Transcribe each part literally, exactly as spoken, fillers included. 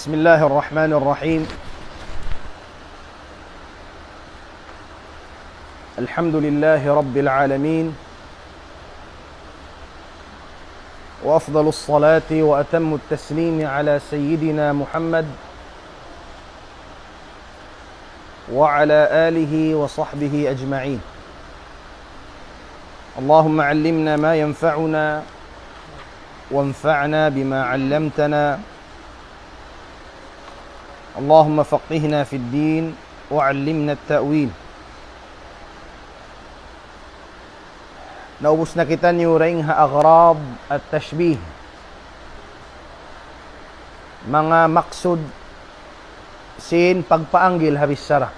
بسم الله الرحمن الرحيم. الحمد لله رب العالمين، وأفضل الصلاة وأتم التسليم على سيدنا محمد وعلى آله وصحبه أجمعين. اللهم علمنا ما ينفعنا وانفعنا بما علمتنا. اللهم فقهنا في الدين وعلمنا التأويل. Naubus na kitaniyu dayn ha aghrad at-tashbih. Manga maksud sin pagpaanggil ha bichara.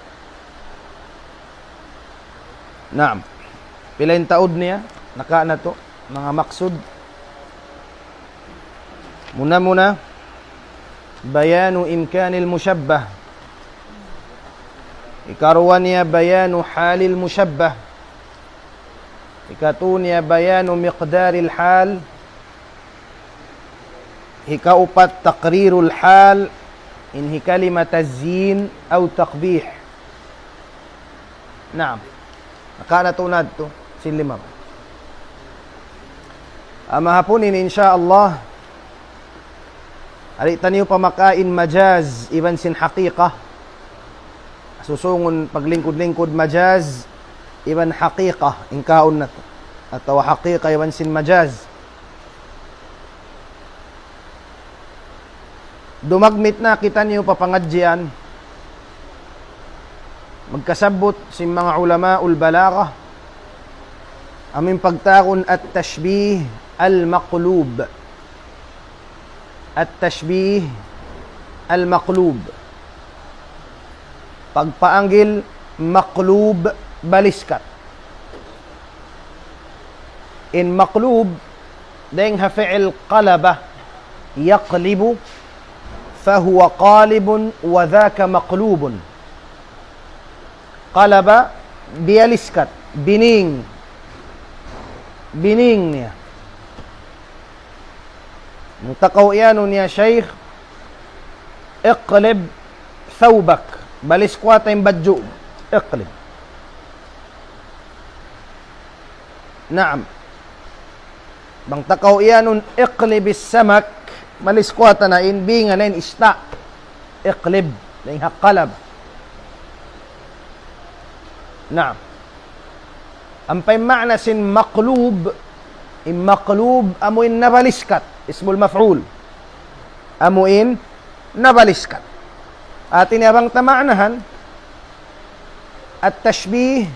Naam. Pila in taud niya? Naka na tu. Manga maksud. Muna-muna, بيان إمكان المشبه. Hikaruwa niya بيان حال المشبه. Hikatu niya بيان مقدار الحال. Hikaupat تقرير الحال. In hikalima تزيين أو تقبيح. Naam. Naka na tu na tu. Sin lima. Ama hapun ini, insya Allah, ari taniyu pamakain majaz iban sin haqiqa. Susungun paglingkud-lingkud majaz iban haqiqa, in kaun natu'. Atawa haqiqa iban sin majaz. Dumagmit na kitaniyu pa pangadjian. Magkasabbut sin manga ulamaul balagha, amu in pagtawagun at-tashbih al-maqlub. At-tashbih al-maqlub. Pagpaanggil maqlub, baliskat. In maqlub, dayn ha fi'il qalaba, yaqlibu, fahuwa qalibun wa dhaka maqlubun. Qalaba, biyaliskat, bining. Bining niya. Bang ta kaw iyanun, "Ya Shaykh, iqlib thawbak." Baliskuwata in badju'. Iqlib. Naam. Bang ta kaw iyanun, "Iqlibis samak." Baliskuwata na in binga na in ista'. Iqlib. Dayn ha qalab. Naam. Ampa in maana sin maqlub, in maqlub amu in nabaliskat, ismul maf'ul. Amu in nabaliskat. Hati niya bang ta maanahan, at-tashbih,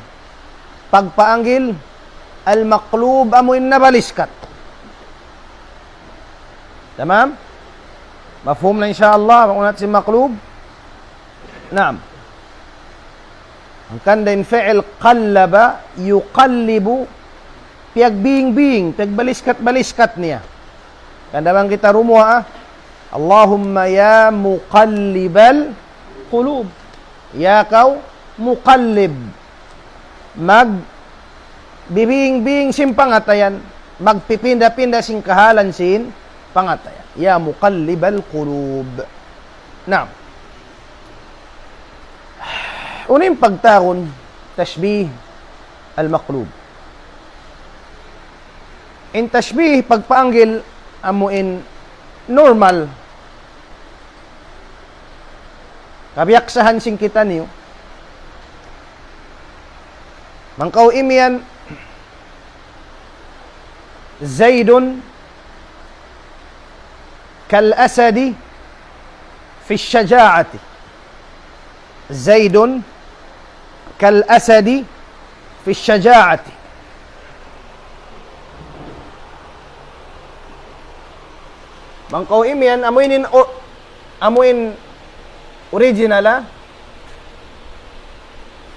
pagpaanggil, al-maqlub amu in nabaliskat. Tamam? Mafhum na, insya Allah, bang unu in hati sin maqlub? Naam. Hangkan da in fi'il qallaba, yuqallibu, piyagbing-bing, piyagbaliskat-baliskat niya. Hangkan da bang kita rumuwaa, "Allahumma ya muqallibal qulub." Ya kaw muqallib, magbibing-bing sin pangatayan, magpipinda-pinda sin kahalan sin pangatayan. Ya muqallibal qulub. Naam. Unu in pagtawagun tashbih al-maqlub? In tashbih, pagpaanggil, amu in normal. Kabiyaksahan sin kitaniyu. Bang kaw imiyan, "Zaidun kal asadi fi shaja'ati." "Zaidun kal asadi fi shaja'ati." Bang kaw imiyan, amu in, o-, amu in original, ha?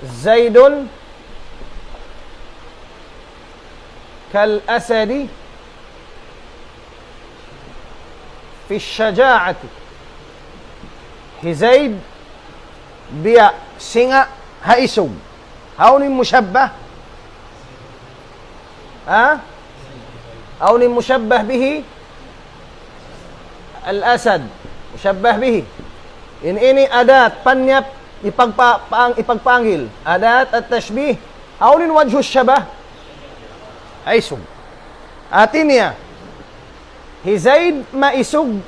"Zaidun kal asadi fi shaja'ati." Hi Zaid biya' singa' ha isug. Hawnu in mushabbah? Ha? Hawnu in mushabbah bihi? Al-asad. Mushabbah bihi. In ini adat, panyap, ipagpa-, paang-, ipagpanggil. Adat at-tashbih. Hawnu in wajhu shabah? Maisug. Hati niya, hi Zaid maisug.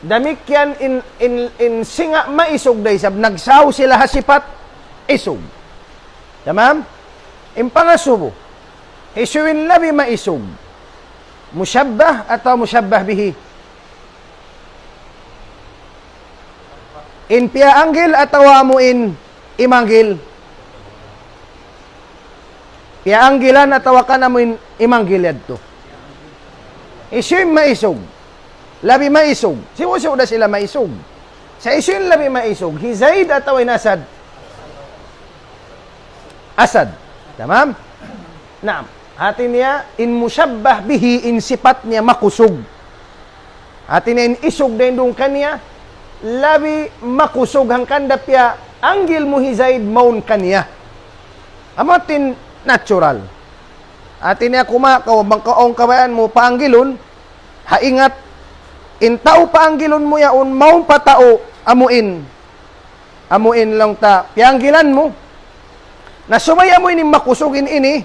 Damikkiyan in, in, in singa' maisug da isab, nagsaw sila ha sipat isug. Tamam? In pangasubu, hisiyu in labi maisug? Mushabbah atawa mushabbah bihi? In piyaanggil atawa amu in imanggil? Piyaanggilan atawa kan amu in imanggil yadtu? Hisiyu in maisug? Labi maisug. Sibu'-sibu' da sila maisug. Sa' hisiyu in labi maisug? Hi Zaid atawa in Asad? Asad. Tamam? Naam. Hati niya, in mushabbah bihi, in sipat niya makusug. Hati niya, in isug dayn duun kaniya, labi makusug hangkan da piyaanggil mu hi Zaid mawn kaniya. Amu yadtu in natural. Hati niya, kuma kaw, bang kaw awn kabayaan mu paanggilun, ha ingat, in tau paanggilun mu yaun, mawn pa tau, amu in. Amu in laung ta, piyanggilan mu. Na subay amu ini makusug in ini,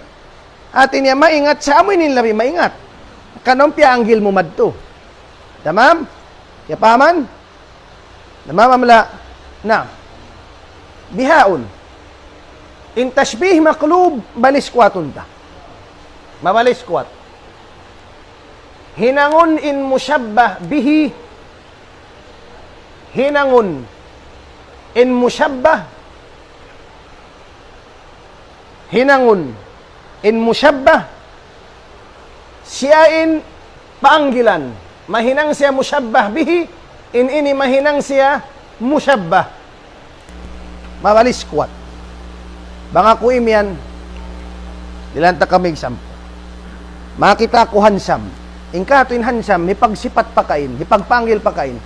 hati niya maingat sa amu ini labi maingat. Kanun piyanggil mu madtu. Tamam? Kiyapahaman? Tamam amla? Na. Bihaun. In tashbih maqlub, baliskuwatun ta. Mabaliskuwat. Hinangun in mushabbah bihi. Hinangun in mushabbah. Hinangun in mushabbah. Siya in paanggilan. Mahinang siya mushabbah bihi. In ini mahinang siya mushabbah. Mabaliskuwat. Bang aku imiyan, dihilan ta kami example. Makakita' aku handsome. In katu' in handsome, hipagsipat pakain, hipagpanggil pakain.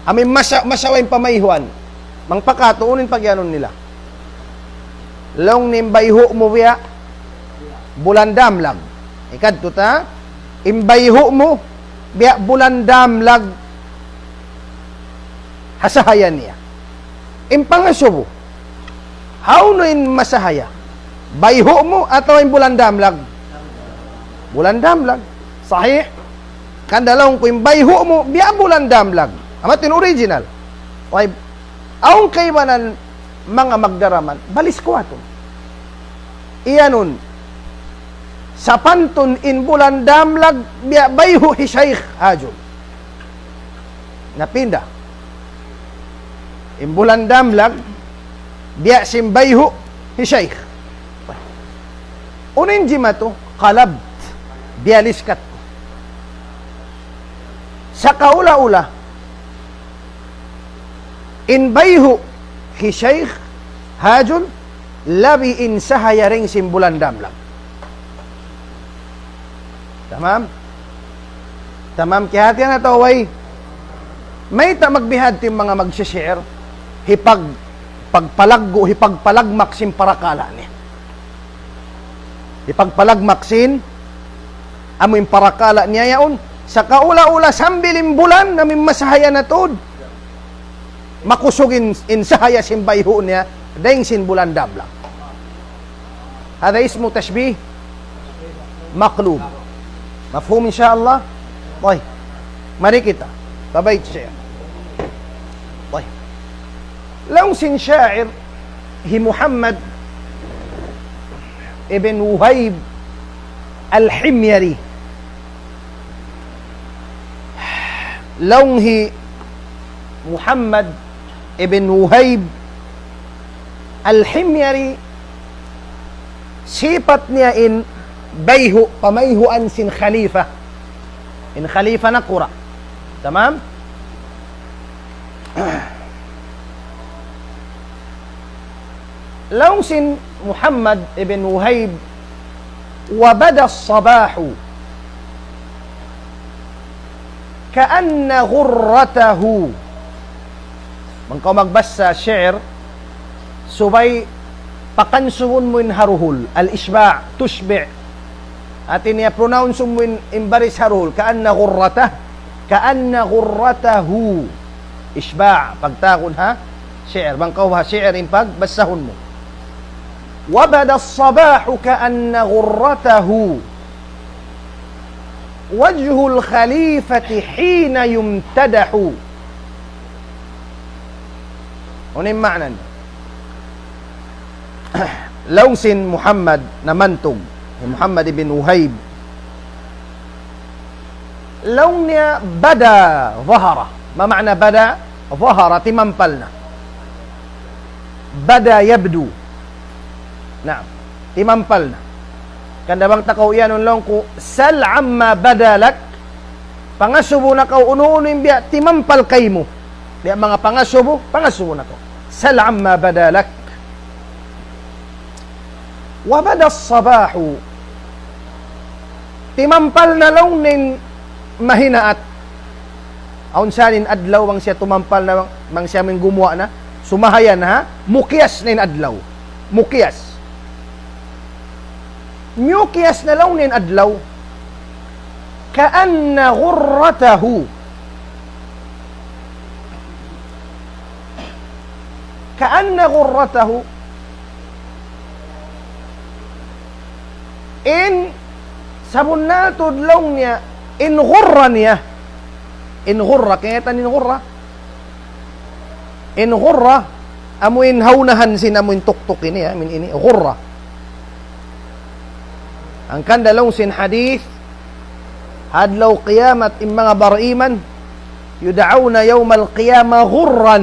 Amu in masa-, masawa in pamayhuan. Bang pa katu', unu in pagiyanun nila? Laung niya in bayhu' mu biya' bulan damlag. Ikadtu ta, in bayhu' mu biya' bulan damlag. Ha sahaya niya. In pangasubu, hawnu in masahaya? Bayhu' mu atawa in bulan damlag? Bulan damlag. Sahih. Hangkan da laung ku in bayhu' mu, biya' bulan damlag. Amu yadtu in original. Way, awn kaibanan manga magdaraman, baliskuwatun. Iyanun, sapantun in bulan damlag, biya' bayhu' hi Shaykh Hajun. Napinda. In bulan damlag, biya' sin bayhu' hi Shaykh. Unu in jimatu? Qalabt. Biyaliskat. Sakaula-ula, in bayhu' hi Shaykh Hajun, labi in sahaya dayn sin bulan damlag. Tamam? Tamam, kiyahatihan atawa way? Mayta' magbihadtu in manga magsisi'ir, hipag-, pagpalaggu', hipagpalagmak sin parakala' niya. Hipagpalagmak sin, amu in parakala' niya yaun, sakaula-ula sambil in bulan, amu in masahaya na tuud. Makusug in, in sahaya sin bayhu' niya, dayn sin bulan damlag. هذا اسمه تشبيه مقلوب. مفهوم إن شاء الله؟ Tayyib. Mari kita. Tabayt siya. Tayyib. Laung sin sha'ir, hi Muhammad ibn Wuhayb al-Himyari. Laung hi Muhammad ibn Wuhayb al-Himyari, sipat niya in bayhu', pamayhuan sin khalifa. In khalifa nakura'. Tamam? Laung sin Muhammad ibn Wuhayb, وبدا الصباح كأن غرته. Bang kaw magbasa shi'r, subay pakansubun mu in ha duhul, al-ishba', tushbi'. Hati niya pronounce mu in, in baris ha duhul, كأن غرته، كأن غرته. Ishba', pagtawagun ha shi'r. Bang kaw ha shi'r in pagbasahun mu. وبدا الصباح كأن غرته وجه الخليفة حين يمتدح. Unu in maana niya? Laung sin Muhammad namantug, Muhammad ibn Wahib. Laung niya bada zahara. Ma ma'na bada? Zahara, timampal na. Bada yabdu. Naam, timampal na. Hangkan da bang ta kaw iyanun laung ku, "Sal amma bada lak." Pangasubu na kaw unu-unu in biya' timampal kaymu. Biya' manga pangasubu, pangasubu na kaw. "Sal amma bada lak." وبدا الصباح. Timampal na laung niya in mahinaat. Awn sa in adlaw bang siya tumampal na, bang, bang siya amuin gumuwa' na. Sumahaya na, ha? Mukiyas na in adlaw. Mukiyas. Mukiyas na laung niya in adlaw. كأن غرته. كأن غرته. In sabunnal tuud laung niya, in ghurra niya. In ghurra, kaingatan in ghurra. In ghurra, amuin ha unahan sin amuin tuktuk ini, ha, amuin ini, ghurra. Hangkan da laung sin hadith, ha adlaw qiyamat in manga bariman, يدعون يوم القيامة غرا.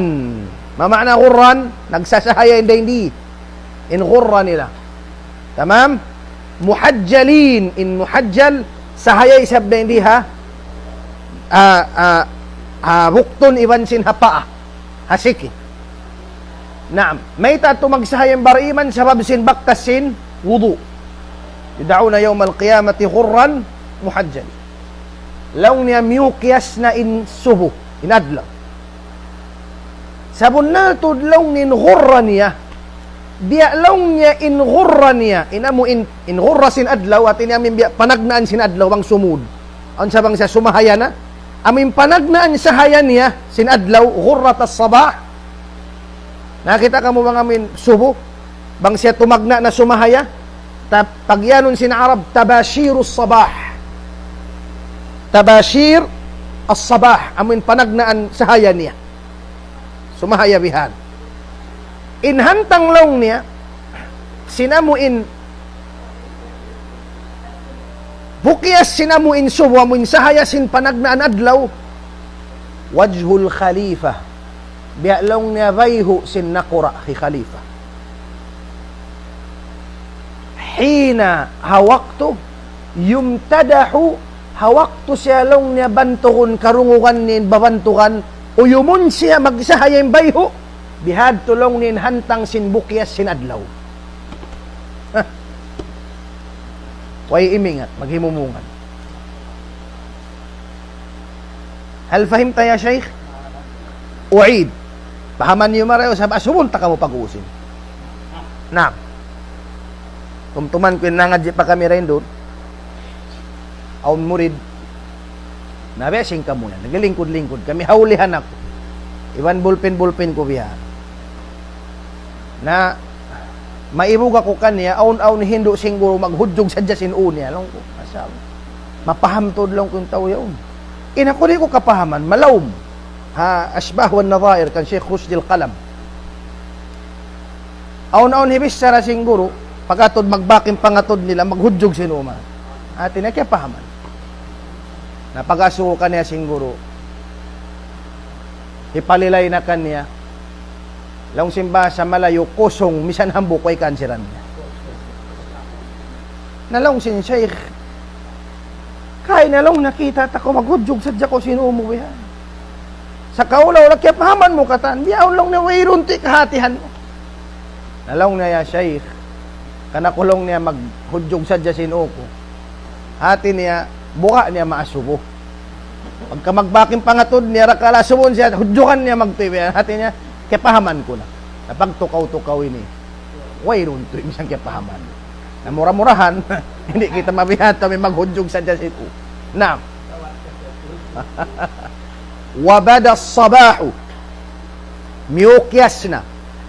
Ma ma'na ghurran? Nagsasahaya in dayn di. In ghurra nila. Tamam? Muhajjalin. In muhajjal, sahaya isab dayn di ha, ha, ha, ha buktun iban sin ha paa. Ha siki. Naam. Mayta' tuud magsahaya in bariman? Sabab sin bakas sin wudu'. يدعون يوم القيامة غرا محجلين. Laung niya miyukiyas na in subu, in adlaw. Sabunnal tuud laung niya in ghurra niya. Biya' laung niya in ghurra niya. In amu in, in ghurra sin adlaw, hati niya amuin biya' panagnaan sin adlaw bang sumud. Awn sa bang siya sumahaya na. Amuin panagnaan sahaya niya sin adlaw, ghurrat as-sabah. Nakakita' kamu bang amuin subu? Bang siya tumagna' na sumahaya? Ta-, pag-iyanun sin Arab, tabashirus sabah. Tabashir as-sabah. Amuin panagnaan sahaya niya. Sumahaya bihan. In hantang laung niya, sin amuin, bukiyas sin amuin subu, amuin sahaya sin panagnaan adlaw, wajhul khalifa. Biya' laung niya bayhu' sin nakura' hi khalifa. Hina, ha waktu, yumtadahu, ha waktu siya laung niya bantugun, karungugan niya in babantugan, uyumun siya magsahaya in bayhu', bihadtu laung niya in hantang sin bukiyas sin adlaw. Hah. Way imingat, maghimumungan. هل فهمت يا شيخ؟ أعيد. Pahaman niyu marayaw, sabab asubun ta kamu pag-uusin. Naam. Tumtuman ku in nangadji' pa kami dayn duun. Awn murid. Na, biya' sin kamu yan. Naglilingkud-lingkud kami. Hawlihan aku. Iban bulpin-bulpin ku biya'. Na, maibug aku kaniya, awn-awn hindu' sin guru maghudjug sadja sin ū niya. Laung ku, masya Allah. Mapaham tuud laung ku in tau yaun. In aku di' ku kapahaman, malaum. Ha, Ashbah wa Nadhair kan Sheikh Rushdil Qalam. Awn-awn hibichara sin guru, pag-atud magbak in pangatud nila, maghudjug sin ū man. Hati niya kiyapahaman. Na pag-asubu kaniya sin guru, hipalilay na kaniya. Laung sin bahasa Malayu, kosong, misan hambuuk way kaansiran niya. Na laung sin Shaykh, kaina laung nakita' ta kaw maghudjug sadja kaw sin ū mu bihan. Sa' kaula-ula kiyapahaman mu katan, bihaun laung niya wayruun tuud kahātihan mu. Na laung niya, "Ya Shaykh, kan aku laung niya maghudjug sadja sin ū ku." Hati niya, buga' niya maasubu. Pagka magbak in pangatud niya, rakala' subun siya, hudjugan niya magtuy. Hati niya, kiyapahaman ku na. Na pagtukaw-tukaw ini, wayruun tuud misan kiyapahaman. Na mura-murahan, di' kita mabihan ta amuin maghudjug sadja sin ū. Naam. وبدا الصباح. Miyukiyas na.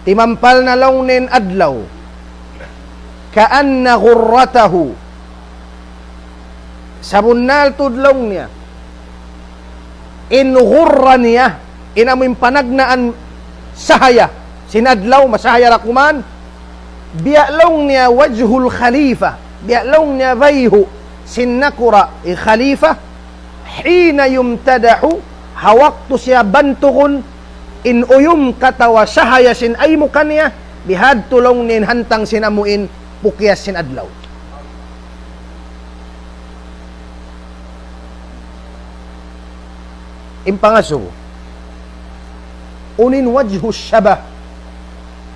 Timampal na laung niya in adlaw. كأن غرته. Sabunnal tuud laung niya. In ghurra niya, in amu in panagnaan sahaya sin adlaw, masahaya ra kuman. Biya' laung niya وجه الخليفة. Biya' laung niya bayhu' sin nakura' in khalifa. حين يمتدح, ha waktu siya bantugun, in uyum katawa sahaya sin aymuka niya, bihadtu laung niya in hantang sin amu in pukiyas sin adlaw. In pangasubu. Unu in وجه الشبه.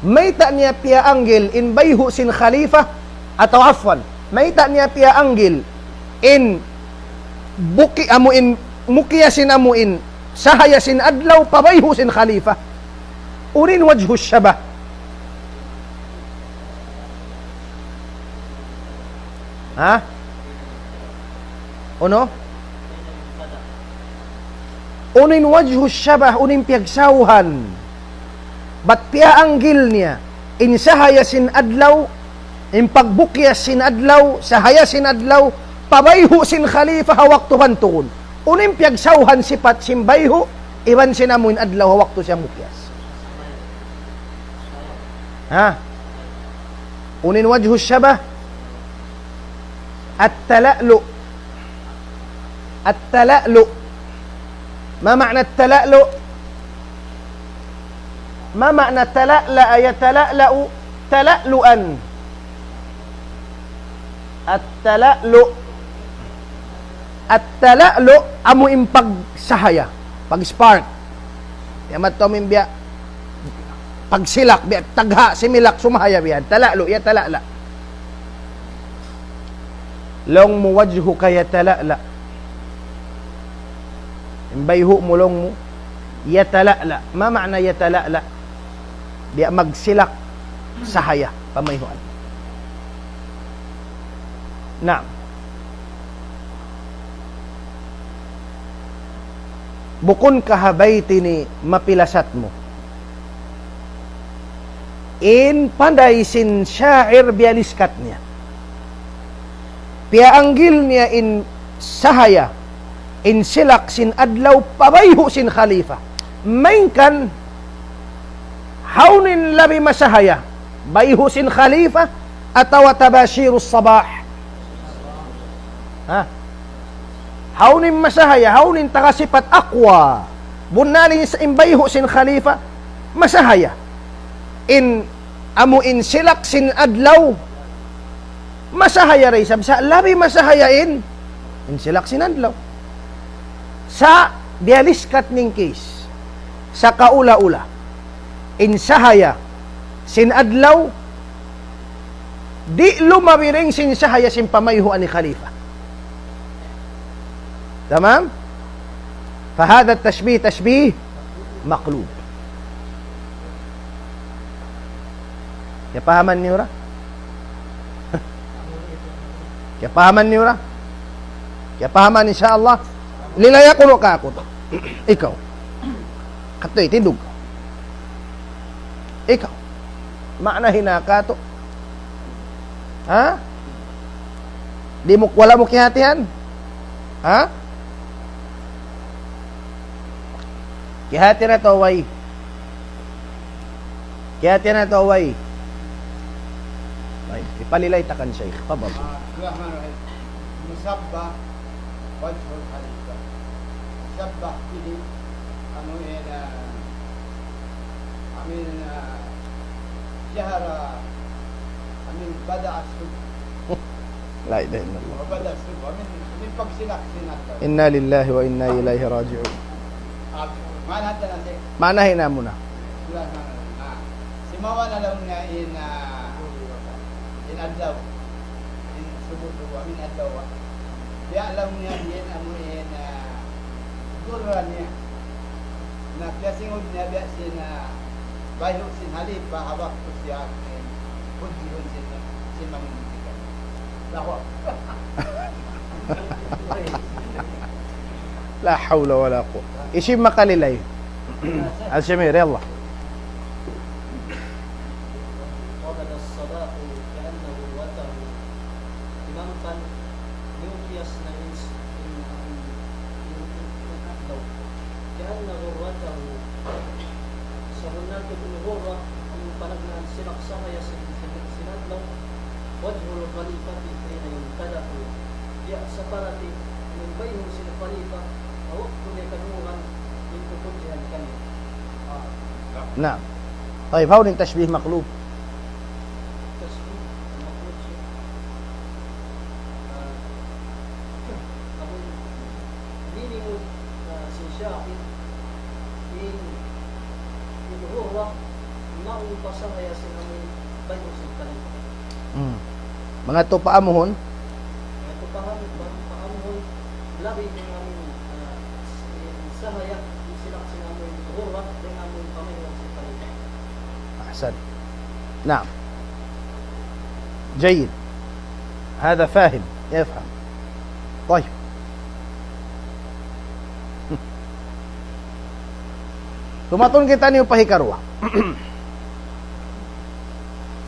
Mayta' niya piyaanggil in bayhu' sin khalifa, atawa afwan, mayta' niya piyaanggil in buki' amu in, mukiyas sin amu in sahaya sin adlaw pa bayhu' sin khalifa. Unu in وجه الشبه. Ha? Unu? Unu in وجه الشبه, unu in piyagsawhan. Bat piyaanggil niya in sahaya sin adlaw, in pagbukiyas sin adlaw, sahaya sin adlaw, pa bayhu' sin khalifa ha waktu bantugun. Unu in piyagsawhan sipat sin bayhu' iban sin amu in adlaw ha waktu siya mukiyas. Ha? Unu in وجه الشبه. التلألؤ. التلألؤ. ما معنى التلألؤ؟ ما معنى تلألأ يتلألأ تلألؤا؟ التلألؤ. التلألؤ, amu in pagsahaya, pag-spark. Yan, mataw min biya' pagsilak, biya' tagha', similak, sumahaya biya' yan. Tala'lu', yatala'la'. Laung mu وجهك يتلألأ. In bayhu' mu laung mu, yatala'la'. ما معنى يتلألأ؟ Biya' magsilak sahaya, pamayhuan. Naam. Bukun ka ha bayt ini mapilasat mu. In panday sin sha'ir biyaliskat niya. Piyaanggil niya in sahaya, in silak sin adlaw pa bayhu' sin khalifa. Malayngkan, hawnu in labi masahaya, bayhu' sin khalifa atawa tabashirus sabah? Ha? Hawnu in masahaya, hawnu in taga sipat aqwa? Bunnal in, in bayhu' sin khalifa, masahaya. In amu in silak sin adlaw, masahaya da isab sa' labi masahaya in, in silak sin adlaw. Sa' biyaliskat in case, sa' kaula-ula, in sahaya sin adlaw, di' lumabi dayn sin sahaya sin pamayhuan ni khalifa. Tamam? فهذا التشبيه تشبيه مقلوب. Kiyapahaman niyu ra? Kiyapahaman niyu ra? Kiyapahaman, insya Allah. Lilaya kunu' kāku'. Ikaw. Katoy, tindug. Ikaw. Maana hinaka tu. Ha? Di' mu, wala' mu kiyahatihan? Ha? Kiyahatihan atawa way? Kiyahatihan atawa way? Way. Ipalilay ta kan Shaykh. Fadal. Ah, بسم الله الرحمن الرحيم. Musabba. Wajhul Khalifa. Shabbah bihi, amu in, ah, amu in, ah, jahara, amu in bada'a subh. La ilaha illallah. Wa bada'a subh. Amu in, amu in pagsilak sin adlaw. Inna lillahi wa inna ilayhi raji'un. Ah, maana ta na, Sheikh. Maana hinang mu na. Bismillahirrahmanirrahim. Ah, simawa na laung niya in, ah, in adlaw. In subu-subu, amu in adlaw. Biya' laung niya yan, amu in, ah, gurra niya. Na piyasingud niya biya' sin, ah, bayhu' sin halipa, ha waktu siya, eh, hudjihun sin, sin mamuntikan. Allahu Akbar. La hawla wala quwwata. Hisiyu in makalilay? Al-Shamir, yalla. الصباح كأن غروته. Timangkan, niyukiyas na in, in, in, in, in adlaw. كأن غروته. Sabunnal tuud in ghurra, amun panagnaan silak sahaya sin, sin, sin adlaw. وجه الخليفة حين ينكدح. Biya' saparati, amun bayhu' sin khalifa, ha waktu niya kadungugan, in pupudjihan kaniya. Ah. نعم. طيب, hawnu in tashbih maqlub? Tashbih maqlub siya. Ah, amun, meaning, ah, sin Shafi'i, in, in ghurra, mawn pa sahaya sin amun bayhu' sin khalifa. Hmm. Manga tuud pa amuhun? Manga tuud pa amuhun, pa amuhun, labi in amun, ah, in sahaya, in silak sin amun ghurra, dayn amun pamayhuan sin khalifa. أحسن. نعم. جيد. هذا فاهم، يفهم. طيب. Tumatun kitaniyu pa hikaruwa.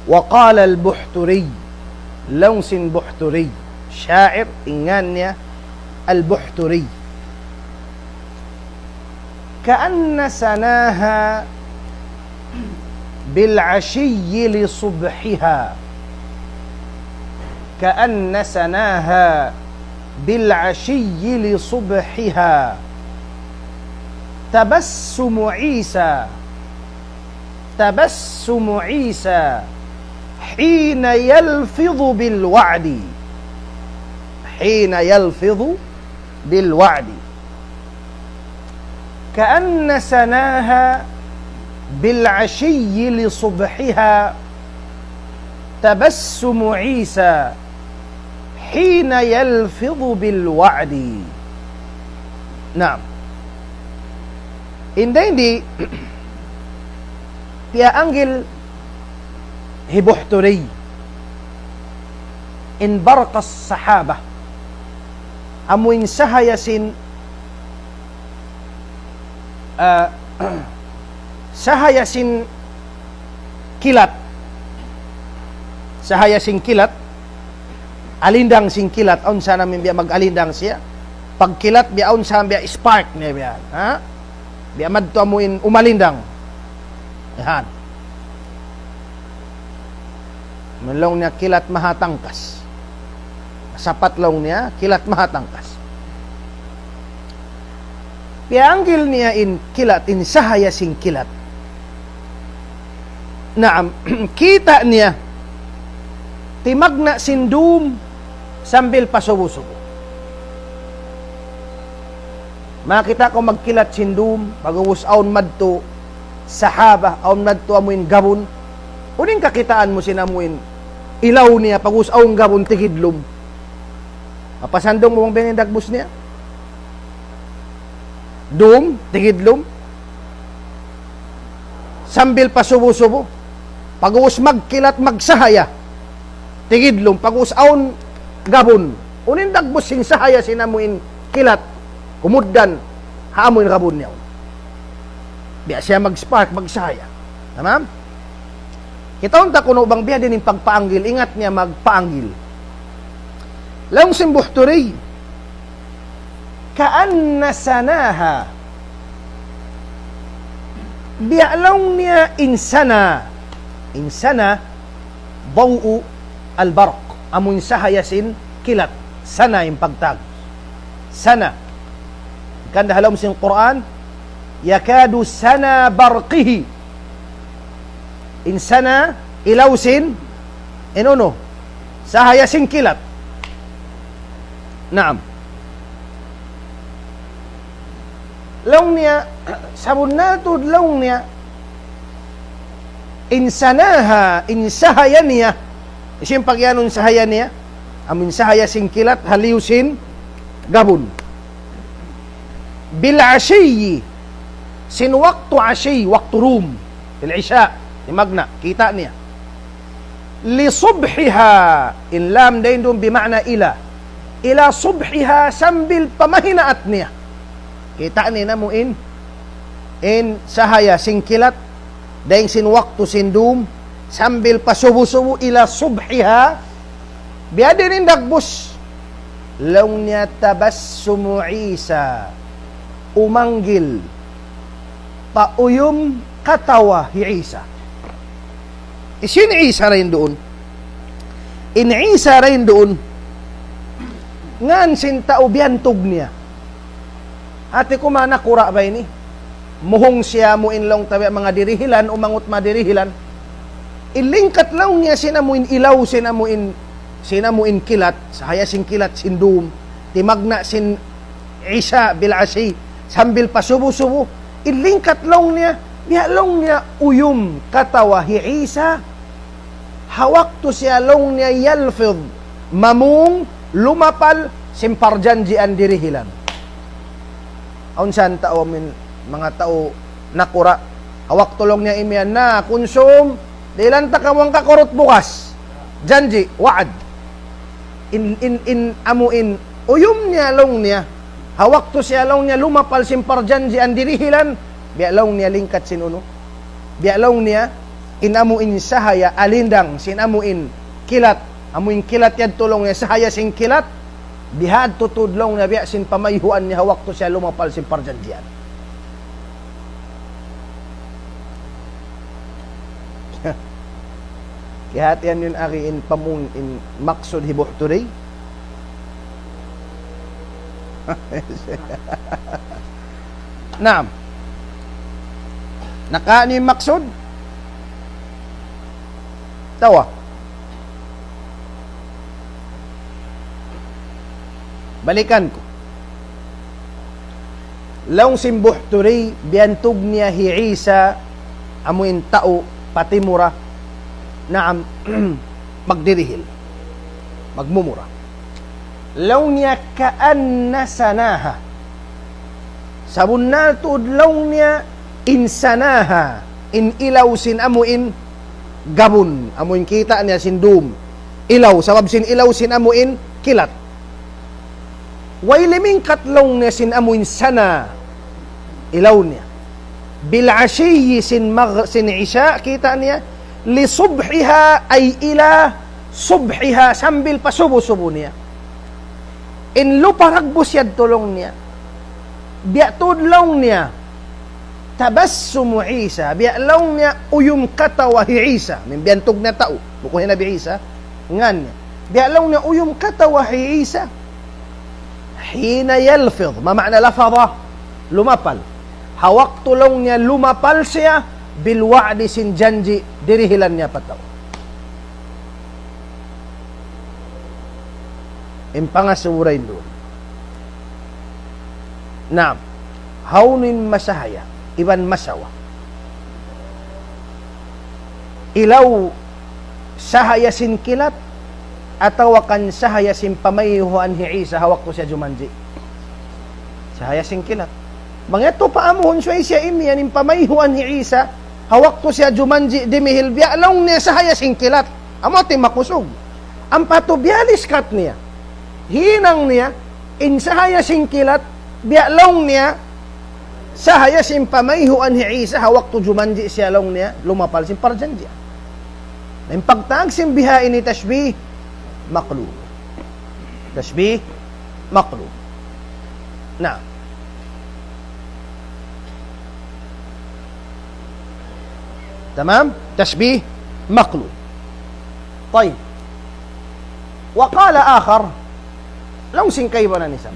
وقال البحتري. Laung sin Buhturi. Sha'ir, in ngan niya Al-Buhturi. كأن سناها بالعشي لصبحها. كأن سناها بالعشي لصبحها. تبسم عيسى. تبسم عيسى حين يلفظ بالوعد. حين يلفظ بالوعد. كأن سناها بالعشي لصبحها تبسم عيسى حين يلفظ بالوعد. نعم. Inda ini, piyaanggil hi Buhturi in barqas sahaba. Amu in sahaya sin, ah, sahaya sin kilat. Sahaya sin kilat. Alindang sin kilat. Awn sa namin biya' mag-alindang siya. Pagkilat, biya' awn sa biya' spark niya biya'. Ha? Biya' madtu amu in umalindang. Yan. Amu in laung niya kilat mahatangkas. Sapat laung niya, kilat mahatangkas. Piyaanggil niya in kilat, in sahaya sin kilat. Naam, kita' niya, timagna' sin dum sambil pasubu-subu. Makakita' kaw magkilat sin dum, pag'ubus awn madtu sahaba, awn madtu amuin gabun. Unu in kakitaan mu sin amuin ilaw niya, pag'ubus awn gabun tigidlum? Mapasandung mu bang biya' yan in dagbus niya? Dum, tigidlum. Sambil pasubu-subu. Pag'ubus magkilat, magsahaya. Tigidlum, pag'ubus awn gabun. Unu in dagbus sin sahaya sin amuin kilat? Kumugdan, ha amuin gabun niya. Biya' siya mag-spark, magsahaya. Tamam? Kitaun ta kunu' bang biya' diin in pagpaanggil, ingat niya magpaanggil. Laung sin Buhturi, كأن سناها. Biya' laung niya in sana. In sana, ضوء البرق. Amu in sahaya sin kilat. Sana in pagtawag. Sana. Hangkan da ha lawm sin Qur'an, يكاد سنا برقه. In sana, ilaw sin, in unu, sahaya sin kilat. Naam. Laung niya, sabunnal tuud laung niya, in sanaha, in sahaya niya, hisiyu in pagiyanun sahaya niya, amu in sahaya sin kilat, ha liyu sin gabun. بالعشي, sin waktu ashi, waktu dum, fil isha, timagna', kita' niya. لصبحها, in lam dayn duun بمعنى إلى. إلى صبحها, sambil pa mahinaat niya. Kita' niyu na amu in, in sahaya sin kilat, dayn sin waktu sin dum, Sambil pa subu-subu ila subhiha. Biya' diin in dagbus. Laung niya tabassumu Isa. Umanggil. Pauyum katawa hi Isa. Hisiyu in Isa dayn duun? In Isa dayn duun, ngan sin tau biyantug niya. Hati ku ma nakura' ba ini? Muhung siya amu in laung ta biya' manga dirihilan, umangut manga dirihilan. In lingkat laung niya sin amu in ilaw, sin amu in, sin amu in kilat, sahaya sin kilat, sin dum. Timagna' sin Isa bil ashi, sambil pa subu-subu. In lingkat laung niya, biya' laung niya uyum katawa hi Isa. Ha waktu siya laung niya yalfidh, mamung, lumapal, sin parjanjian dirihilan. Awn sa in tau amu in, manga tau nakura'. Ha waktu laung niya imiyan na, kunsum, dihilan ta kamu hangka kurut bugas. Janji', wa'ad. In, in, in, amu in, uyum niya laung niya. Ha waktu siya laung niya lumapal sin parjanjian dirihilan, biya' laung niya lingkat sin unu. Biya' laung niya, in amu in sahaya alindang, sin amu in kilat. Amu in kilat yadtu laung niya, sahaya sin kilat. Bihadtu tuud laung niya, biya' sin pamayhuan niya ha waktu siya lumapal sin parjanjian. Kiyahatihan niyu in agi in pamung in maksud hi Buhturi. Naam. Nakawa' niyu in maksud? Tawa. Balikan ku. Laung sin Buhturi, biyantug niya hi Isa, amu in tau, pa timura. Naam, magdirihil. Magmumura. Laung niya كأن سناها. Sabunnal tuud laung niya in sanaha, in ilaw sin amu in gabun, amu in kita' niya sin dum. Ilaw, sabab sin ilaw sin amu in kilat. Way limingkat laung niya sin amu in sana, ilaw niya. Bil ashiyi sin mag-, sin isya, kita' niya, li subhiha ay ila subhiha, sambil pa subu-subu niya. In lupa dagbus yadtu laung niya. Biya' tuud laung niya. Tabassumu Isa. Biya' laung niya uyum katawa hi Isa. Min biyantug niya tau. Bukun hi Nabi Isa. Ngan niya. Biya' laung niya uyum katawa hi Isa. Hina yalfidh. Ma ma'na lafadha? Lumapal. Ha waktu laung niya lumapal siya, bil wa'di sin janji', dirihilan niya pa tau. In pangasubu dayn duun. Naam. Hawnu in masahaya, iban masawa. Ilaw sahaya sin kilat, atawa kan sahaya sin pamayhuan hi Isa ha waktu siya jumanji'. Sahaya sin kilat. Bang yadtu pa amuhun subay siya imiyan in pamayhuan hi Isa, ha waktu siya jumanji' dimihil biya' laung niya sahaya sin kilat. Amu yadtu in makusug. Ampa tu biya' liskat niya. Hinang niya, in sahaya sin kilat, biya' laung niya, sahaya sin pamayhuan hi Isa, ha waktu jumanji' siya laung niya, lumapal sin parjanjian. Na in pagtawag sin biha ini tashbih maqlub. Tashbih maqlub. Na. Tamam? Tashbih maqlub. Tayyib. Wa qala akhar, laung sin kaibanan isab.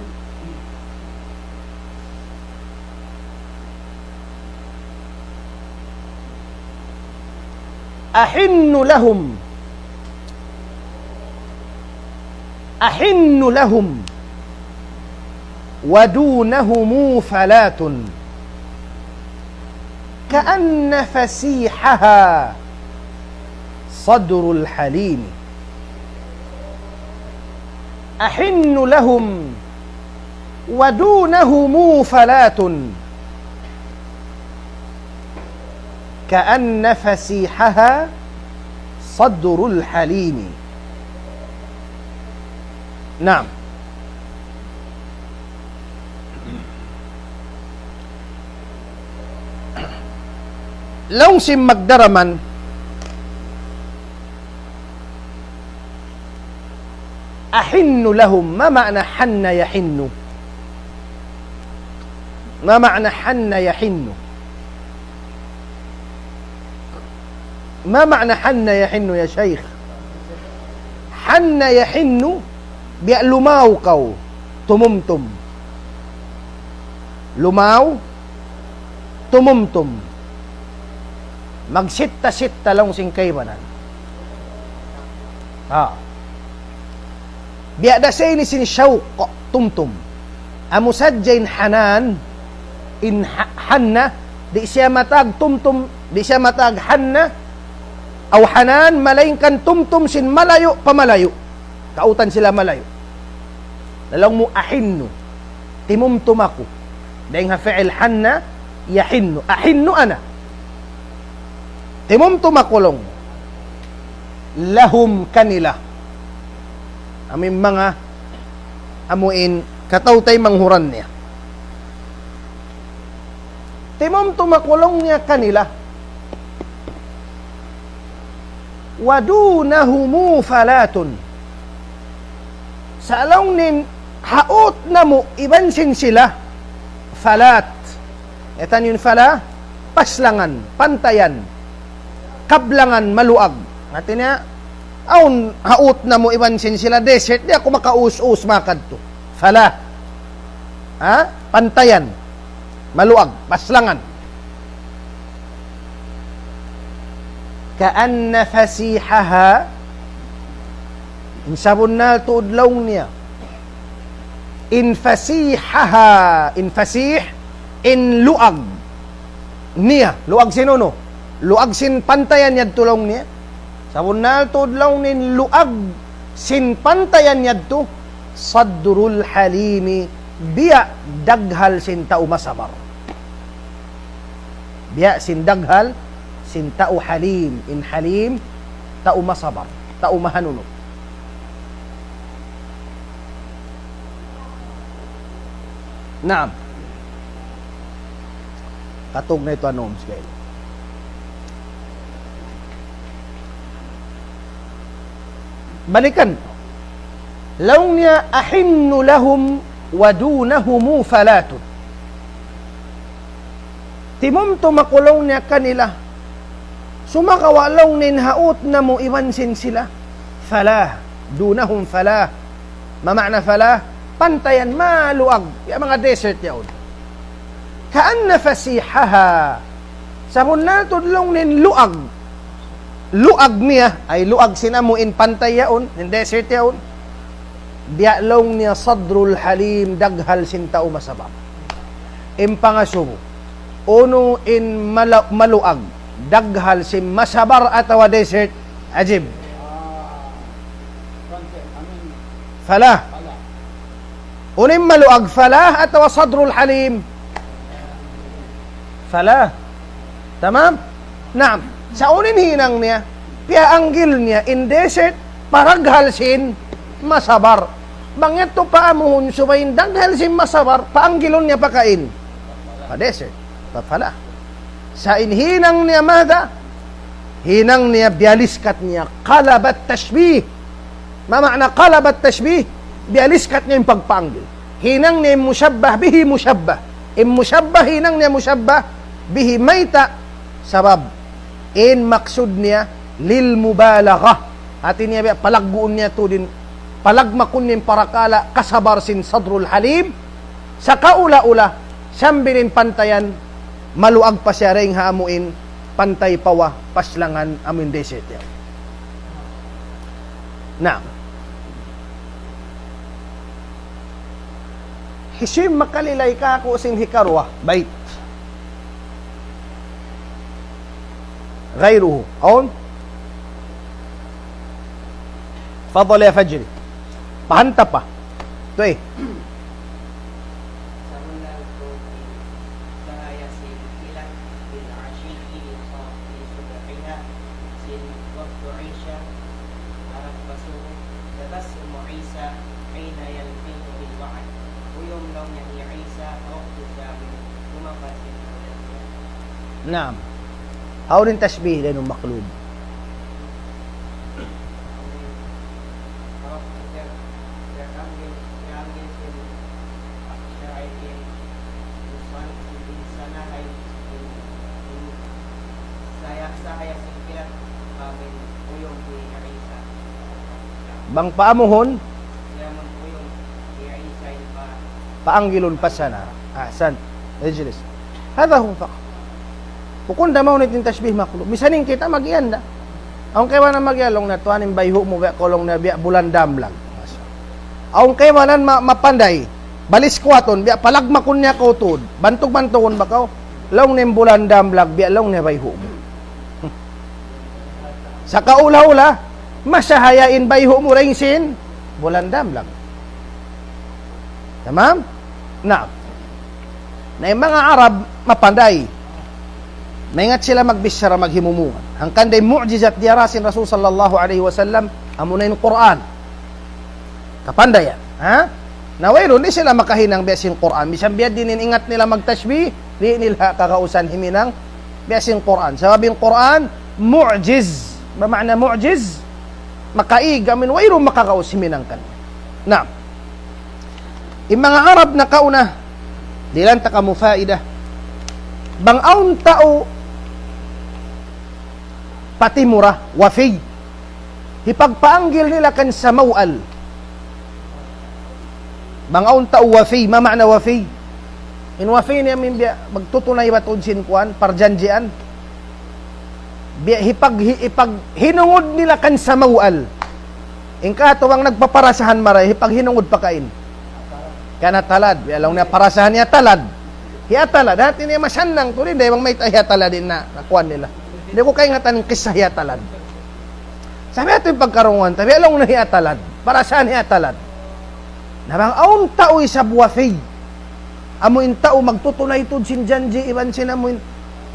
أحن لهم، أحن لهم ودونهم فلاة، كأن فسيحها صدر الحليم. أحن لهم ودونهم فلاة، كأن فسيحها صدر الحليم. Naam. Laung sin magdaraman, أحن لهم. ما معنى حن يحن؟ ما معنى حن يحن؟ ما معنى حن يحن يا شيخ؟ حن يحن, biya' lumaw kaw, tumumtum. Lumaw, tumumtum. Magsitta-sitta laung sin kaibanan. Ha. Biya' da sa ini sin shawq, tumtum. Amu sadja in hanan, in ha-, hanna, di' siya matag tumtum, di' siya matag hanna, aw hanan, malaingkan tumtum sin malayu' pa malayu'. Kautan sila malayu'. Laung mu ahinnu. Timumtum aku. Dayn ha fi'il hanna, yahinnu. Ahinnu ana. Timumtum aku laung. Lahum kanila. Amu in manga, amu in kataw-taymanghuran niya. Timumtum aku laung niya kanila. Wa dunahumu falatun. Sa' laung niya in haut namu' iban sin sila, falat. Kaitan yan fala, paslangan, pantayan, kablangan, maluag. Hati niya, awn haut namu' iban sin sila desert, di' aku makaus-us makadtu. Fala. Ha? Pantayan. Maluag, paslangan. كأن فسيحها, in sabunnal tuud laung niya. In fasihaha, in fasih, in luag niya, luag sin unu? Luag sin pantayan yadtu laung niya. Sabunnal tuud laung niya in luag sin pantayan yadtu, صدر الحليم, biya' daghal sin tau masabar. Biya' sin daghal sin tau halim. In halim, tau masabar, tau mahanunut. Naam. Katug na itu anu, Miss Gail. Balikan. Laung niya, أحن لهم ودونهم فلات. Timumtum aku laung niya kanila. Sumagawa' laung niya in haut namu' iban sin sila. Fala, dunahum fala. Ma ma'na fala? Pantayan, maluag. Ya, manga desert yaun. كأن فسيحها. Sabunnal tuud laung niya in luag. Luag niya, ay luag sin amu in pantay yaun, in desert yaun. Biya' laung niya صدر الحليم, daghal sin tau masabar. In pangasubu, unu in mala-, maluag, daghal sin masabar atawa desert, ajib. Fala. Unu in maluag, fala atawa صدر الحليم? Fala. Tamam? Naam. Sa' unu in hinang niya? Piyaanggil niya in desert pa daghal sin masabar. Bang yadtu pa amuhun subay in daghal sin masabar, paanggilun niya pa kain? Pa desert. Pa fala. Sa' in hinang niya ماذا? Hinang niya biyaliskat niya. قلب التشبيه. Ma ma'na قلب التشبيه? Biyaliskat niya in pagpaanggil. Hinang niya in mushabbah bihi mushabbah. In mushabbah hinang niya mushabbah bihi, mayta'? Sabab in maksud niya للمبالغة. Hati niya biya' palagguun niya tuud in, palagmakun niya in parakala' kasabar sin صدر الحليم. Sa' kaula-ula, sambil in pantayan, maluag pa siya dayn ha amu in pantay pawa, paslangan, amu in desert yan. Naam. Hisiyu in makalilay kāku' sin hikaruwa bayt? غيره. Awn? Fadal ya Fajri. Pahanta pa. Tuwi. Naam. Hawnu in tashbih dayn ha maqlub? Bang paamuhun, paanggilun pa sana. Ahsan. Ijlis. Hadha huwa faqat. Bukun da mawn in tashbih makhluq. Misan in kita magiyan da. Awn kaibanan magiyan, laung niya tuwan in bayhu' mu biya' kaw, laung niya, biya' bulan damlag. Awn kaibanan ma-, mapanday. Balis kuwatun, biya' palagmakun niya kaw tuud. Bantug-bantugun ba kaw? Laung niya in bulan damlag, biya' laung niya bayhu' mu. Sa' kaula-ula, masahaya in bayhu' mu dayn sin bulan damlag. Tamam? Na. Na in manga Arab mapanday. Maingat sila magbichara, maghimumungan. Hangkan da in mu'jizat diyara sin Rasul sallallahu alayhi wasallam, amuna in Qur'an. Kapandayan, ha? Na wayruun, di' sila makahinang biya' sin Qur'an. Misan biya' diin in ingat nila magtashbih, di' nila kagausan himinang biya' sin Qur'an. Sabab in Qur'an, mu'jiz. Ma ma'na mu'jiz? Makaig, amin wayruun makagaus himinang kaniya. Na, in manga Arab nakauna, dihilan ta kamu faida. Bang awn tau patimura, wafi. Hipagpaanggil nila kan Samaw'al. Bang awn tau wafi, ma ma'na wafi? In wafi niya amin biya' magtutunay ba tuud sin kuwan, parjanjian. Biya' hipag-, hi-, hipaghinungud nila kan Samaw'al. In katu' bang nagpaparasahan marayaw, hipaghinungud pa kain. Kan Atalad, biya' laung niya parasahan hi Atalad. Hi Atalad, hati niya masannang tuud in, dayn bang mayta' hi Atalad in na, nakuan nila. Di' ku kaingatan in kissa hi Atalad. Sa' biya' hādtu in pagkarungugan ta, biya' laung niya hi Atalad. Parasahan hi Atalad. Na bang awn tau isab wafi. Amu in tau magtutunay tuud sin janji' iban sin amu in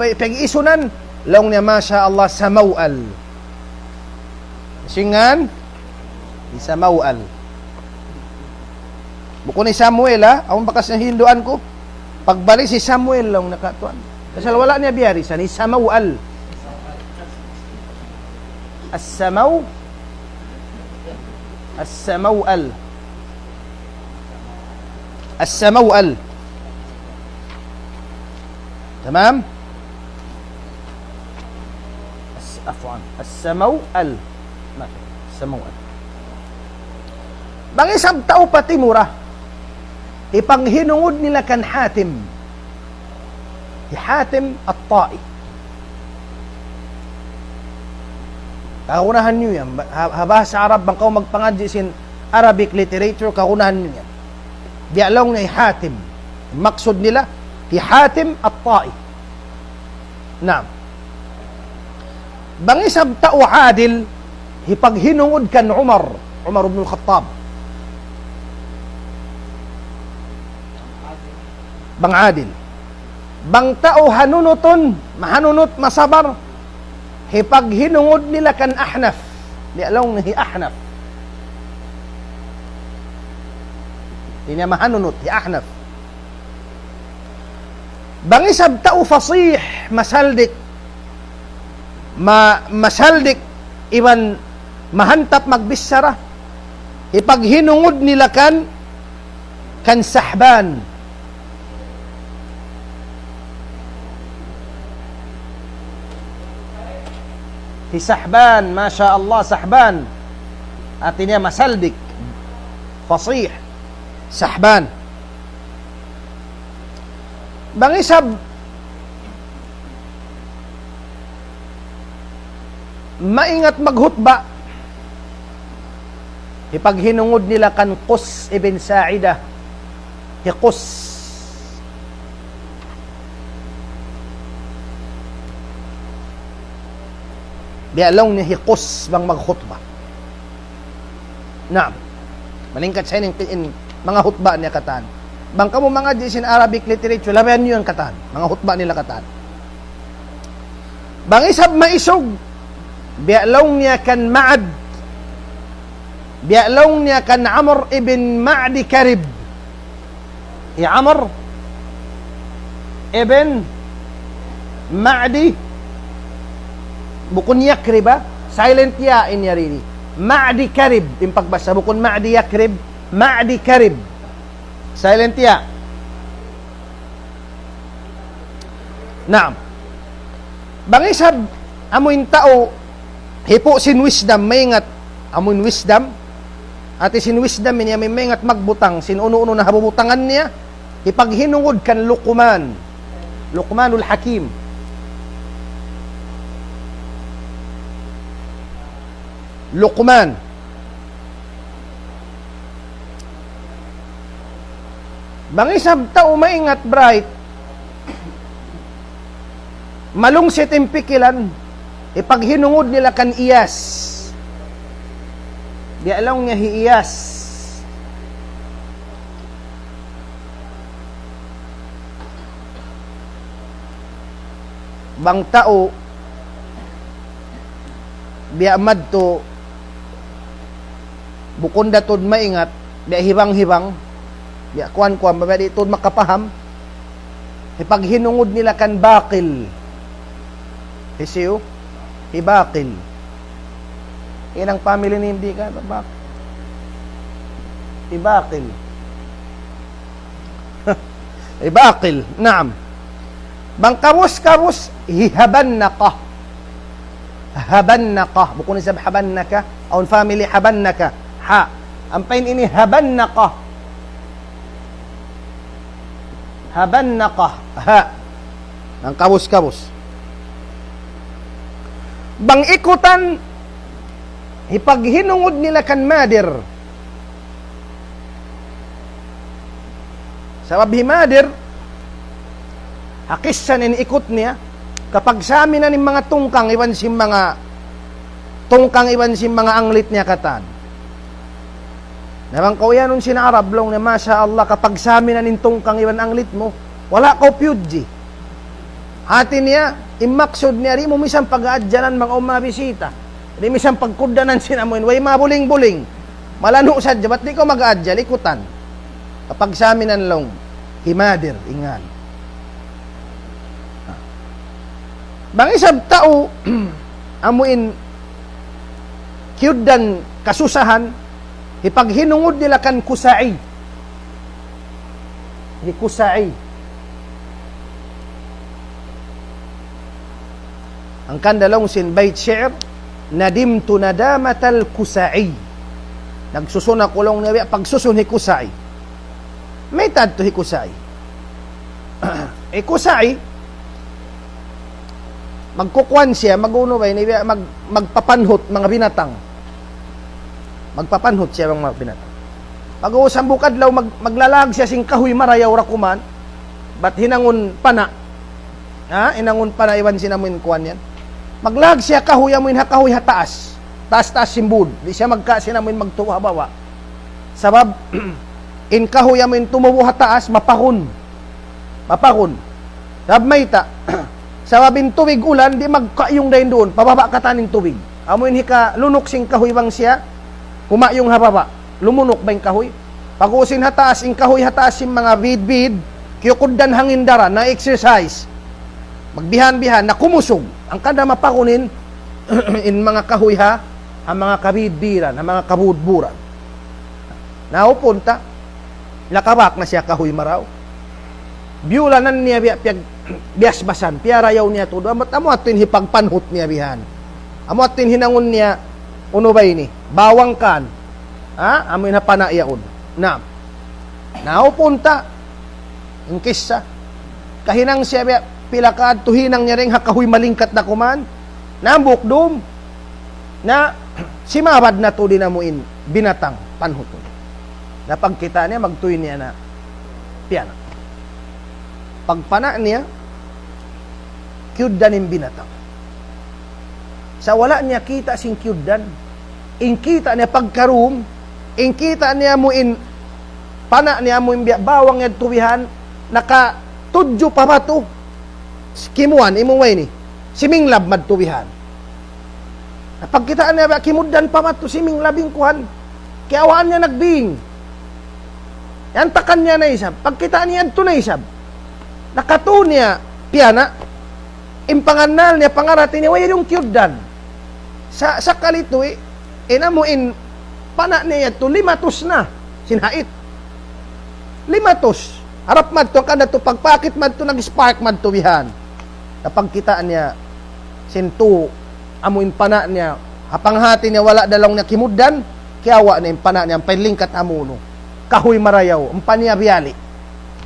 pa-, pag-iisunan, laung niya, masha Allah, Samaw'al. Sin ngan, hi Samaw'al. Bukun hi Samuel, ha? Awn bakas niya hinduan ku. Pagbalik hi Samuel laung niya katuan. Pasal wala' niya biyarisan, hi Samaw'al. As-Samaw-, As-Samaw'al. As-Samaw'al. Tamam? As-, afwan. As-Samaw'al. Mafi. As-Samaw'al. Bang isab tau patimura, hipaghinungud nila kan Hatim. Hi Hatim At-Ta'i. Kagunahan niyu yan. Ha, ha bahasa Arab, bang kaw magpangadji' sin Arabic literature, kagunahan niyu yan. Biya' laung niya hi Hatim. Maksud nila, hi Hatim At-Ta'i. Naam. Bang isab tau adil, hipaghinungud kan Umar, Umar ibn al-Khattab. Bang adil. Bang tau hanunutun, mahanunut, masabar, hipaghinungud nila kan Ahnaf. Biya' laung hi Ahnaf. Di' niya mahanunut, hi Ahnaf. Bang isab tau fasih, masaldik, ma-, masaldik, iban mahantap magbichara, hipaghinungud nila kan, kan Sahban. Hi Sahban, masha Allah, Sahban. Hati niya masaldik, fasih, Sahban. Bang isab maingat maghutba, hipaghinungud nila kan Qus ibn Sa'idah. Hi Qus. Biya' laung niya hi Qus bang maghutba. Naam. Malingkat sa in, in manga hutba niya katan. Bang kamu mangadji' sin Arabic literature, labayan niyu yan katan. Manga hutba nila katan. Bang isab maisug, biya' laung niya kan Ma'ad. Biya' laung niya kan Amr ibn Ma'di Karib. Hi Amr ibn Ma'di, bukun Yakrib, ha? Silent ya in yari ini. Ma'di Karib, in pagbasa, bukun Ma'di Yakrib, Ma'di Karib. Silent ya. Naam. Bang isab, amu in tau, hipu' sin wisdom, maingat, amu in wisdom, Hati sin wisdom ini, amu in maingat magbutang sin unu-unu na ha bubutangan niya, hipaghinungud kan Luqman. Luqmanul Hakim. Luqman. Bang isab tau maingat, bright, malungsit in pikilan, hipaghinungud nila kan Iyas. Biya' laung niya hi Iyas. Bang tau, biya' madtu, bukun da tuud maingat, biya' hibang-hibang, biya' kuwan-kuwan, biya' di' tuud makapaham, hipaghinungud nila kan Baqil. Hisiyu? Hi Baqil. In family name di' ka, Baq-, hi Baqil. Hi Baqil, naam. Bang kabus-kabus, hi Habannaqah. Habannaqah, bukun isab Habannaka, awn family Habannaka. Ha. Ampa in ini Habannaqah. Habannaqah. Ha. Bang kabus-kabus. Bang ikutan, hipaghinungud nila kan Madir. Sabab hi Madir, ha kissa niya in ikut niya, kapagsaminan in manga tungkang iban sin manga, tungkang iban sin manga anglit niya katan. Na bang kaw iyanun sin Arab, laung niya, "Masha Allah, kapagsaminan in tungkang iban anglit mu, wala' kaw piyudji." Hati niya, in maksud niya, di' mu misan pag-aadjalan bang awn manga bisita. Di' misan pagkugdanan sin amuin, way mabuling-buling. Malanu' sadja, bat di' kaw mag-aadjal, ikutan. Kapagsaminan laung, hi Madir, ingan. Bang isab tau, amuin, kiyugdan kasusahan, hipaghinungud nila kan Kusa'i. Hi Kusa'i. Hangkan da laung sin bayt shi'r, "Nadimtu nadamatal Kusa'i." Nagsusun aku laung niya biya' pagsusun hi Kusa'i. Mayta' adtu hi Kusa'i? Hi Kusa'i, magkukuan siya, mag-unu ba ini, mag-, magpapanhut manga binatang. Magpapanhut siya manga binatang. Pag-uus hambuuk adlaw, mag-, maglalag siya sin kahuy marayaw ra kuman, bat hinangun pana'. Ha? Hinangun pana' iban sin amuin kuan yan. Maglaag siya kahuy, amuin ha kahuy ha taas. Taas-taas sin būd. Di' siya magka sin amuin magtubu' ha baba'. Sabab, in kahuy amuin tumubu' ha taas, mapagun. Mapagun. Sabab mayta'? Sabab in tubig ulan, di' magkayung dayn duun. Pa baba' katan in tubig. Amuin hikalunuk sin kahuy bang siya, kumayung ha baba'. Lumunuk ba in kahuy? Pag-uus in ha taas, in kahuy ha taas sin manga bidbid, kiyukugdan hangin daran, na-exercise. Magbihan-bihan, na kumusug. Hangkan da mapagun in, in manga kahuy ha, ha manga kabidbiran, ha manga kabudburan. Naupun ta, nakabak na siya kahuy marayaw. Biyulanan niya biya', piyag-, biyasbasan, piyarayaw niya tuud. Amu, amu adtu in hipagpanhut niya bihan. Amu adtu in hinangun niya, unu ba ini? Bawang kan. Ha? Amu in ha pana' yaun. Na. Naupun ta. In kissa. Kahinang siya biya', pila ka adtu hinang niya dayn ha kahuy malingkat na kuman. Na hambuuk dum. Na, simabad na tuud in amuin binatang panhutun. Na pagkita' niya, magtuy niya na piyana'. Pagpana' niya, kiyugdan in binatang. Sa' wala' niya kita' sin kiyugdan. In kita' niya pagkarum, in kita' niya amuin, pana' niya amuin biya' bawang yadtu bihan, nakatudju pa batu. Kimuan, imu way ni. Siminglab madtu bihan. Na pagkita' niya biya' kimugdan pa madtu, siminglab in kuwan. Kiyawaan niya nagbing. Yantakan niya na isab. Pagkita' niya yadtu na isab. Nakatu niya piyana'. In pangannal niya, pangarati niya, way yung kiyugdan. Sa-, sakali tuwi', in amuin pana' niya yadtu, limatus na. Sin hait. Limatus. Harap madtu, hangkan adtu, pagpakit madtu, nag-spark madtu bihan. Na pagkita' niya, sin tu, amuin pana' niya, ha panghati niya, wala' da laung niya kimugdan, Kiyawa' niya in pana' niya, ampa in lingkat hamunu. Kahuy marayaw, ampa niya biyali'.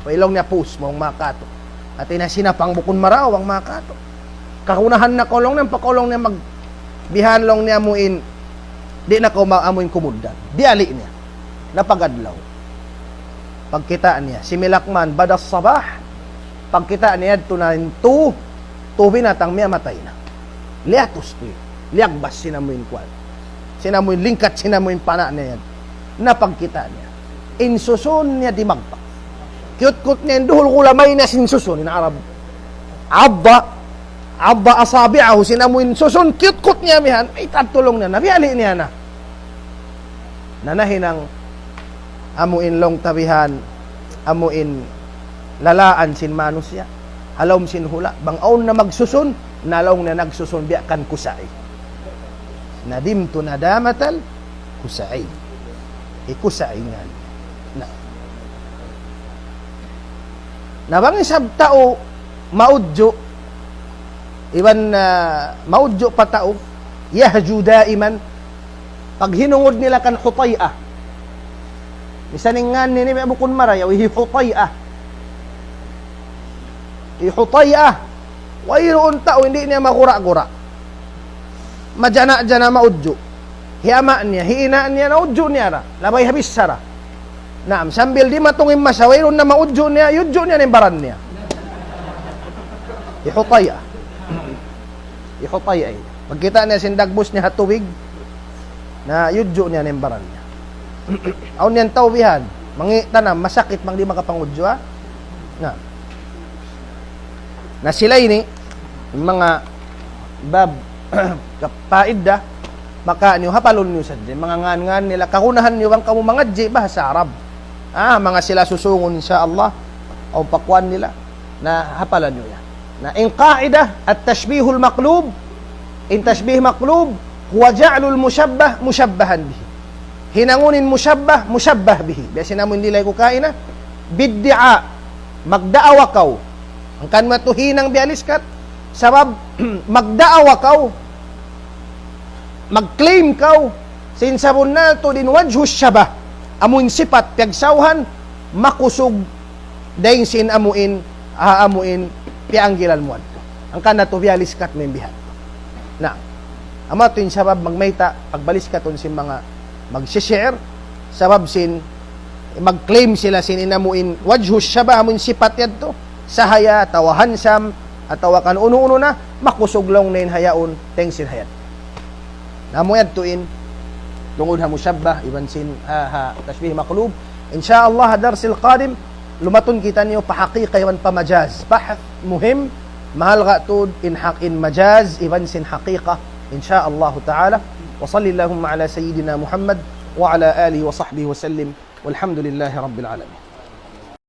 Way laung niya pus, bang manga katu'. Hati niya sinapang bukun marayaw, bang manga katu'. Kagunahan na kaw laung niya, ampa kaw laung niya magbihan laung niya amuin, di' na kaw ma-, amuin kumugdan. Biyali' niya. Napag-adlaw. Pagkita' niya, similak man, badas sabah, pagkita' niya, yadtu na in tu, tu binatang miyamatay na. Liyatus tuud. Liyagbas sin amuin kuwan. Sin amuin lingkat, sin amuin pana' niya yan. Napagkita' niya. In susun niya dimagpak. Kiyutkut niya, in duhul gulamay niya sin susun, in Arab. Abba, abba asabi'ahu, sin amuin susun, kiyutkut niya mihan, ay tatulung na, nabiyali' niya na. Na nahinang amuin laung ta bihan, amuin lalaan sin manusiya'. Ha lawm sin hula', bang awn na magsusun, na laung niya nagsusun biya' kan Kusai. Nadimtu nadamatal Kusai. Hi Kusai ngan. Na. Na bang isab tau maudju', iban, ah, maudju' pa tau, yahju daiman, paghinungud nila kan Hutay'ah. Misan in ngan niya ini bukun marayaw, hi Hutay'ah. Hi Hutay'ah. Wayruun tau, di' niya magura-gura. Majana-jana maudju'. Hi ama' niya, hi ina' niya, naudju' niya ra. Labay ha bichara. Naam, sambil dimatung in masa, wayruun na maudju' niya, iyudju' niya na in baran niya. Hi Hutay'ah. Hi Hutay'ah ini. Pagkita' niya sin dagbus niya ha tubig, na iyudju' niya na in baran niya. Awn yan tau bihan, mangi' tanam, masakit bang di' makapangudju', ha? Na. Na sila ini, manga bab kapaida, maka niyu hapalun niyu sadja. Manga ngan-ngan nila, kagunahan niyu bang kamu mangadji' bahasa Arab. Ah, manga sila susungun, insya Allah, awn pakuan nila. Na hapalan niyu yan. Na in qaida, at-tashbihul maqlub, in tashbih maqlub, huwa ja'lul mushabbah mushabbahan bihi. Hinangun in mushabbah, mushabbah bihi. Biya' sin amu in dilay ku kaina, biddi'a, magdaawa kaw. Hangkan matuhinang biya' liskat, sabab magdaawa kaw, mag-claim kaw, sin sabunnal tuud in wajhu shabah, amu in sipat piyagsawhan, makusug dayn sin amu in, ah, amu in piyanggilan mu adtu. Hangkan na tuud biya' liskat mu in bihan. Na, amu tuud in sabab magmayta', pagbaliskatun sin manga magsisi'ir, sabab sin mag-claim sila sin in amu in wajhu shabah, amu in sipat yadtu, sahaya, atawa handsome, atawa kan unu-unu na, makusug laung na in hayaun, dayn sin hayat. Na amu yadtu in, tungud ha mushabbah, iban sin, ha, ha, tashbih maqlub. Insya Allah, ha darsil qadim, lumatun kitaniyu pa haqiqa iban pa majaz. Bahth muhim, mahalga' tuud in haq in majaz, iban sin haqiqa. Insya Allah ta'ala. وصل اللهم على سيدنا محمد وعلى آله وصحبه وسلم. والحمد لله رب العالمين.